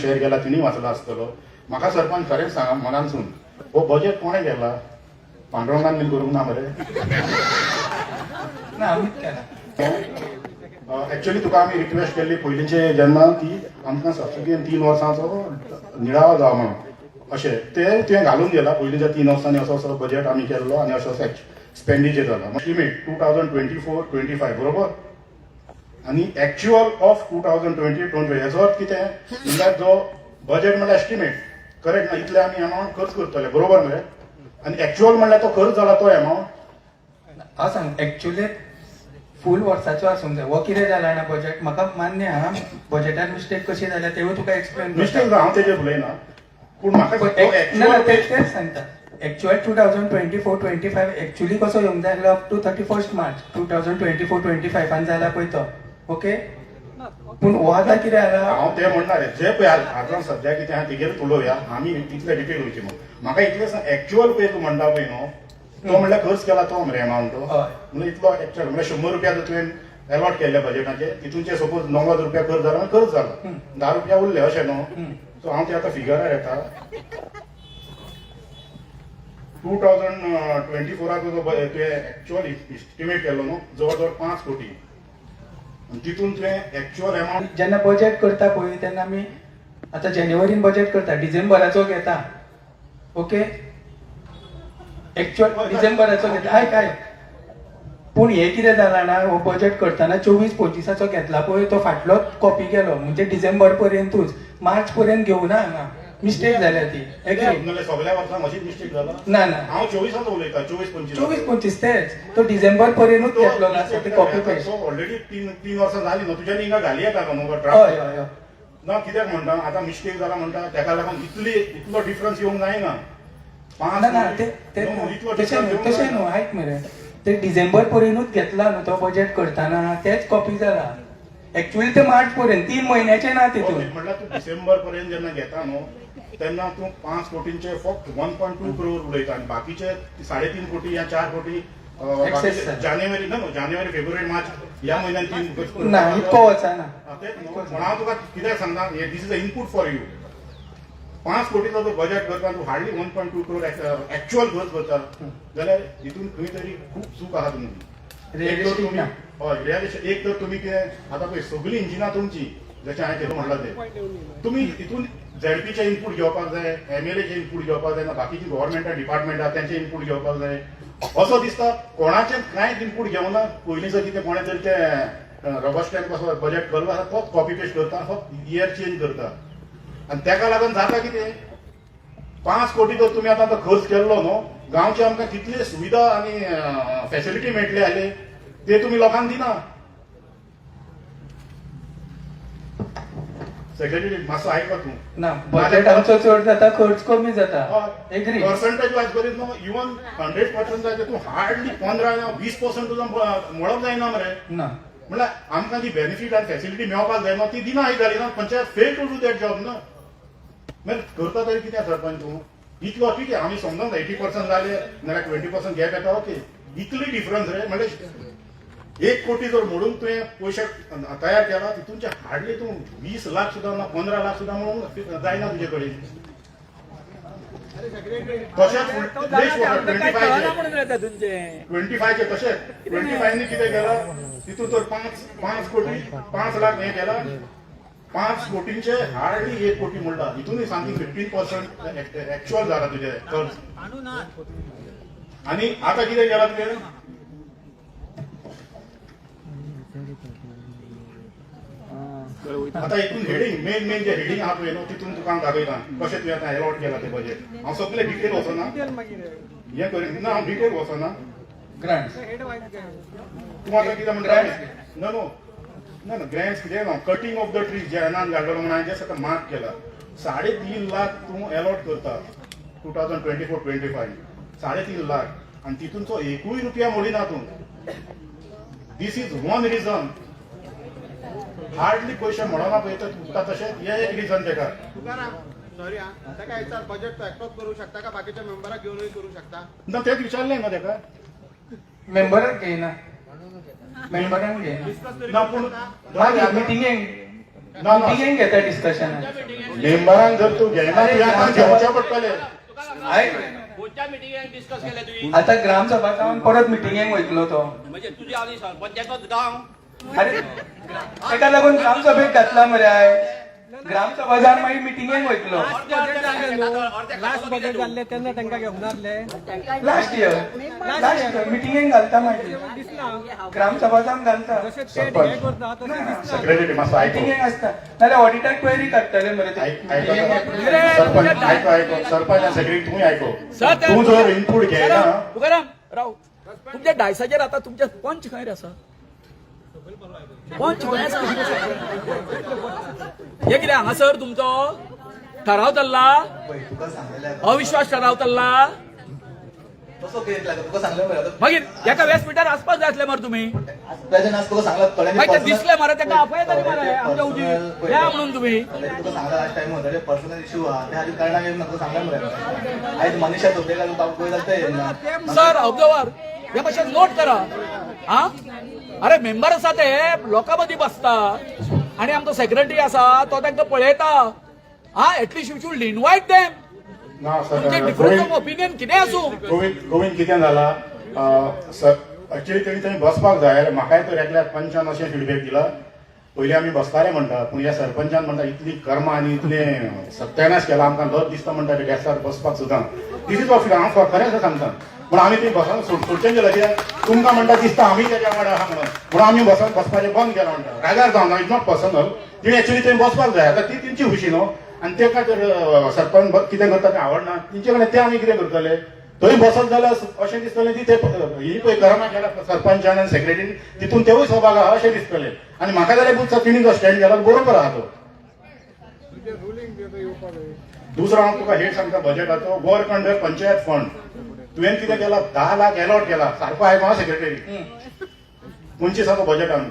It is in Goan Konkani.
शेअर केला तिणी वाचला आसतलो. म्हाका सरपंच खरेंच सांगा मनानसून, हो बजेट कोणें केला? पांडुरंगान बीन करूंक ना मरे? ना, आमीच केला. एक्चुअली तुका आमी रिक्वेस्ट केल्ली पयलींचे जेन्ना की आमकां सबसिडीन 3 वर्सांचो निळाव जावं म्हणून, अशें ते तुवें घालून दिला. पयलींच्या 3 वर्सांनी असो असो बजेट आमी केल्लो आनी असो असो एक्सपेंडिचर जाला. एस्टिमेट 2024-25 बरोबर आनी एक्च्युअल ऑफ 2020-25. हेचो अर्थ कितें म्हणल्यार जो बजेट म्हणल्यार एस्टिमेट करेक्ट ना, इतले आमी एमावंट खर्च करतले बरोबर मरे, आनी एक्च्युअल म्हणल्यार तो खर्च जाला तो एमावंट. हांव सांग, एक्चुअली फूल वर्साचो आसूंक जाय. हो कितें जाला ना, बजेट म्हाका मान्य आहा, बजेटान मिस्टेक कशी जाल्या तेवूय तुका एक्सप्लेन. मिस्टेक हांव तेजेर उलयना, पूण म्हाका तो ना actual तेच सांगता, एक्च्युअल 2024-25 एक्च्युअली कसो येवंक जाय आसलो up to 31 March 2024-25 जाला पळय तो, ओके. पूण हो आतां कितें जाला, हांव ते म्हणणार जे पळय आतां सद्या कितें आहा तेजेरूच उलोवया आमी, तितले डिटेल वयची. मग म्हाका इतलें सांग, एक्च्युअल पळय तूं म्हणटा पळय न्हू, तो म्हणल्यार खर्च केला तो मरे एमावंट तो. हय. म्हणल्यार इतलो एक्च्युअल म्हणल्यार 100 रुपया जर तुवें एलॉट केल्ले बजेटाचे, तितूनचे सपोज 90 रुपया खर्च जाला, खर्च जाला, 10 रुपया उरले अशें न्हू. सो हांव ते आतां फिगरार येता. 2024 जो तुवें एक्च्युअल इस्टिमेट केल्लो न्हू, जवळ जवळ 5 कोटी, आनी तितून तुवें एक्च्युअल एमावंट जेन्ना बजेट करता पळय तेन्ना आमी आतां जानेवारीन बजेट करता, डिसेंबराचो घेता, ओके, एक्च्युअल डिसेंबराचो घेता. आयक आयक, पूण हे कितें जाला ना, हो बजेट करतना 24-25 घेतला पळय तो फाटलोच कॉपी केलो, म्हणजे डिसेंबर पर्यंतूच, मार्च पर्यंत घेवना. हांगा मिस्टेक जाल्या ती, एग्री. नाल्यार सगळ्या वर्सांक अशीच मिस्टेक जाला. ना ना. हांव 24 उलयता, 24-25. 24-25 तेच, तो डिसेंबर पर्यंतूच घेतलो ना, ते कॉपी पेस्ट. ऑलरेडी 3 वर्सां जाली न्हू, तुज्यानी हिंगा घाली येता न्हू हय ड्राफ्ट. हय हय. ना, कित्याक म्हणटा आतां मिस्टेक जाला म्हणटा, तेका लागून इतली इतलो डिफरन्स येवंक जायना. 5 ना ना, ते ते न्हू, इतलो तशें डिफरन्स न्हू, येवंक तशें जायना. न्हू, आयक मरे, ते डिसेंबर पर्यंतूच घेतला न्हू तो बजेट करतना, तेच कॉपी जाला. एक्चुअली ते मार्च पर्यंत, 3 म्हयन्याचे ना तितून. ओके, म्हणल्यार तूं डिसेंबर पर्यंत जेन्ना घेता न्हू तेन्ना तूं 5 कोटींचे फक्त 1.2 करोड उलयता आनी बाकीचे 3.5 कोटी या 4 कोटी Excess बाकीचे जाले. जानेवारी ना न्हू, जानेवारी फेब्रुवारी मार्च ह्या म्हयन्यान 3 ना, इतको वचना. हा, तेच न्हू. म्हणून हांव तुका कित्याक सांगता, this is a input for you. 5 कोटीचो जर बजेट करता, तूं हार्डली 1.2 करोड एक्च्युअल खर्च करता जाल्यार हितून खंय तरी खूब चूक आहा तुमची. एक तर Realistic तुमी ना. हय, रियलिस्टिक. एक तर तुमी कितें आतां पळय सगळीं इंजिनां तुमची, जशें हांवें केलो म्हणलां तें, तुमी हितून झेडपीचे इनपूट घेवपाक जाय, एमएलएचे इनपूट घेवपाक जाय, ना बाकीची गव्हर्मेंटा डिपार्टमेंट आहा तेंचे इनपूट घेवपाक जाय. असो दिसता कोणाचें कांयच इनपूट घेवना. पयलींचो कितें कोणें तरी तें रबर स्टॅम्प कसो बजेट केल्लो आसा तोच कॉपी पेस्ट करता, फक्त इयर चेंज करता. आनी तेका लागून जाता कितें, 5 कोटी जर तुमी आतां खर्च केल्लो न्हू, गांवचे आमकां कितले सुविधा आनी फॅसिलिटी मेळटले आसले ते तुमी लोकांक दिना. सेक्रेटरी, मातसो आयका तूं. ना, बजेट आमचो चड जाता, खर्च कमी जाता, एग्री. पर्संटेज वायज करीत न्हू, इवन 100% जाय, तूं हार्डली 15 ना 20% तुजो मेळप जायना मरे. ना. म्हणल्यार आमकां जी बेनिफीट आनी फॅसिलिटी मेळपाक जाय न्हू ती दिना. ही जाली ना panchayat fail to do that job ना. मागीर करता तरी कितें सरपंच तूं इतलो? ठीक आहे, आमी समजूंक 80% जाले नाल्यार 20% गॅप येता, ओके. इतली डिफरन्स रे, म्हणल्यार 1 कोटी जर मोडून तुवें पयशे तयार केला, तितूनचे हार्डली तूं 20 लाख सुद्दां ना, 15 लाख सुद्दां म्हणून जायना तुजे कडेन. तशेंच 25, 25 तशेंच 25 कितें केला, तितून तर 5 कोटी 5 लाख हें केला, 5 कोटींचे हार्डली 1 कोटी म्हणला. हितूनय सामकी 15% एक्च्युअल जाला तुजें खर्च. आनी आतां कितें केलां तुवें? आतां हितून हेडींग मेन मेन जे हेडींग आहा पळय न्हू, तितून तुका हांव दाखयता कशें तुवें आतां एलॉट केलां तें बजेट. हांव सगळें डिटेल वचना, हें करी ना, हांव डिटेल वचना. ग्रांट. तूं आतां कितें म्हणटा? ना न्हू, ना ना, ग्रँट्स कितें ना, कटींग ऑफ the trees जे एनान घाडलेलो म्हणून हांवें जस्ट आतां मार्क केला. 3.5 लाख तूं एलॉट करता 2024-25, 3.5 लाख, आनी तितूनचो एकूय रुपया मोडिना तूं. This is one reason. Hardly पयशे म्हणना पळय तर उरता तशें, हें एक रिजन तेका. तुकाराम, सॉरी हा, ताका विचार, बजेट तो एकटोच करूं शकता का बाकीच्या मेंबराक घेवनूय करूं शकता? ना, तेच विचारलें ना तेका. मेंबराक घेयना, मेंबरांक घेयना. डिस्कस तरी ना करूं पूण शकता? मागीर मिटिंगेक. ना, ना. मिटिंगेक घेता डिस्कशन. मेंबरांक जर तूं घेयना, तुवें आतां घेवचें पडटलें. आयक. खंयच्या मिटिंगेक डिस्कस केलें तुवें? आता ग्रामसभा जावन परत मिटिंगेक वयतलो तो. म्हणजे तुजी आनी सरपंचाचोच गांव. अरे, तेका लागून ग्रामसभेक घातला मरे हांवें. ग्रामसभा जावन मागीर मिटिंगेक वयतलो. लास्ट बजेट जाल्ले तेन्ना तांकां घेवंक नासले. लास्ट इयर, लास्ट इयर मिटिंगेक घालता मागीर. दिसना. ग्रामसभा जावन घालता. जशें ते सरपंच. हे करता तशें दिसना. सेक्रेटरी, मातसो आयको. मिटिंगेक आसता, नाल्यार ऑडिटाक क्वेरी काडटले मरे ते. आयक आयको सरपंच, आयको आयको. सरपंच आनी सेक्रेटरी, तुमी आयको. सर, तूं जर इनपूट घेयना. तुकाराम, राव. तुमच्या डायसाचेर आता तुमच्या पंच खंय रे आसा? पंच खंय आसा? हे कितें हांगासर तुमचो ठराव चल्ला? पळय, तुका सांगलेलें आतां. अविश्वास ठराव चल्ला. तसो कितें लागता तुका सांगलें मरे आतां. मागीर एका व्यासपीठार आसपाक जाय आसले मरे तुमी. प्रेजंट आज तुका सांगला थोड्यांनी. मागीर ते personal- दिसले मरे तेका, आपयताले मरे आमच्या personal- उजीर या म्हणून तुमी. थोड्यांनी तुका सांगला लास्ट टायम, थोडे पर्सनल इश्यू आहा, त्या खातीर कारणाक येवन तुका सांगलें मरे आतां. आयज मनीषा चोपडेकार बाब पळय जाता ते येयना. सर, ऑब्झर्वर हे मातशें नोट करा. हा, अरे, मेंबर आसा ते लोकां मदीं बसता आनी आमचो सेक्रेटरी आसा तो तांकां पळयता. हा, at least you should invite them. ना तुमचे सर. डिफरन्स ऑफ ओपिनियन कितें आसूं. गोविंद, गोविंद, कितें जाला सर, एक्चुअली तेणी थंय बसपाक जाय. जाल्यार म्हाकाय तर एकल्या पंचान अशें फिडबॅक दिला, पयलीं आमी बसताले म्हणटा, पूण ह्या सरपंचान म्हणटा इतली कर्मां आनी इतलें सत्यानाश केला, आमकां लज दिसता म्हणटा डेस्कार बसपाक सुद्दां. This is of हांव खरें आसा सांगता. पूण आमी थंय बसून सोडचें गेलो कित्याक तुमकां म्हणटा दिसता आमी तेज्या वांगडा आहा म्हणून, म्हणून आमी बसून बसपाचें बंद केलां म्हणटा. रागार जावना, it's not personal. तिणें एक्चुअली थंय बसपाक जाय. आतां ती तेंची खुशी न्हू. आनी तेका तर सरपंच कितें करता तें आवडना तेंचे कडेन, ते आमी कितें करतले? थंय बसत जाल्यार अशें दिसतलें की ते ही पळय कर्मां केल्या सरपंचान आनी सेक्रेटरीन, तितून तेवूय सहभाग आहा अशें दिसतलें. आनी म्हाका जाल्यार दिसता तिणी जो स्टँड केला तो बरोबर आहा तो. दुसरो हांव तुका हेट सांगता बजेटाचो, वर्क अंडर पंचायत फंड. तुवें कितें केला, 10 लाख एलॉट केला. सारको आयको सेक्रेटरी, 25 बजेटान.